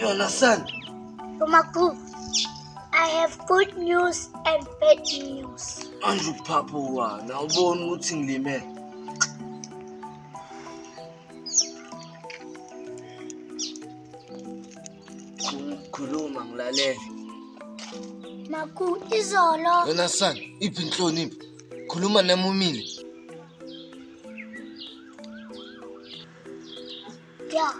Yona son. Umakhulu, I have good news and bad news. Manje uphapha wani, awuboni ukuthi ngilimele. Khuluma ngilalele. Makhulu, izolo. Wena son, iphi inhlonipho? Khuluma nami umile. Ya,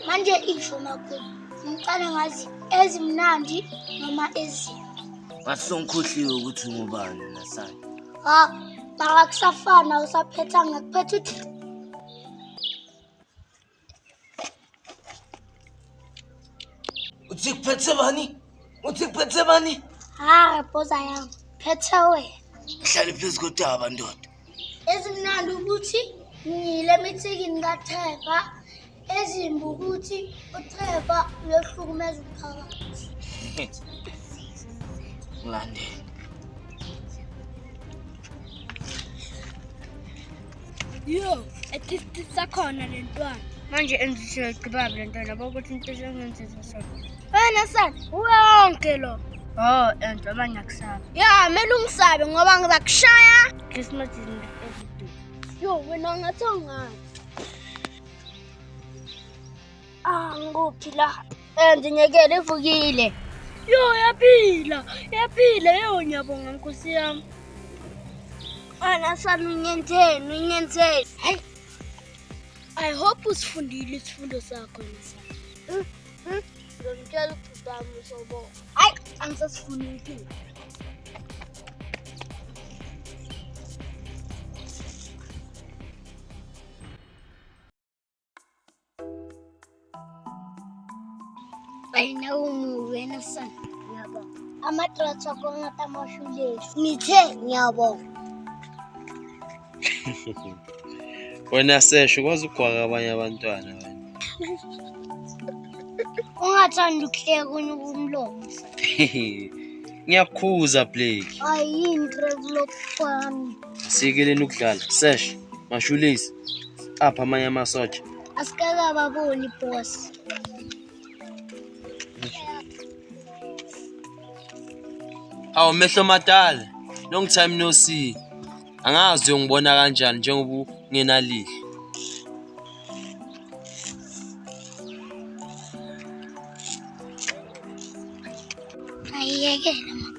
manje isho makhulu, ngiqale ngazi ezimnandi noma ezimbi. Ngathi songikhohliwe ukuthi ungubani nasani. Ha, mara kusafana usaphethanga kuphetha uthi Uthi kuphethe bani? Uthi kuphethe bani? Ha, repoza yami, phethe wena. Hlale phezu kodaba ndoda. Ezimnandi ukuthi ngiyile emithikini kaTrevor, ezimbi ukuthi uTrevor uyohlukumeza umphakathi. Ngilandele. Yo, at least isakhona le ntwana. Manje enzishiwe igqibaba le ntwana yabo ukuthi into esengenzisa sona. Wena son, uwe wonke lo. Oh, and ngoba ngiyakusaba. Ya, kumele ungisabe ngoba ngizakushaya. Christmas is in every day. Yo, wena ngathi awungazi. Ah, ngikuphi la? And ngiyekele ivukile. Yo, yaphila, yaphila. Yo, ngiyabonga Nkosi yami. Wena son unyenzeni, unyenzeni. Hey. I hope usifundile isifundo sakho nisa. Ngizomtshela ubhuti wami usobonga. Hayi, angisasifuni inkinga. Wena umubi wena son. Ngiyabonga. Ama-drugs akho ngathi amashulesi. Ngithe ngiyabonga. Wena sesho ukwazi ukugwaka abanye abantwana wena. Ungathandi ukuhleka unuka umlomo. Ngiyakukhuza Blake. Ayini Trevor kwami. Sikeleni ukudlala. Sesh, mashulisi. Apha amanye amasotsha. Asikakababoni boss. Awu mehlo madala. Long time no see. Angazi uyongibona kanjani njengoba ungenalihlo. Ayiyekele.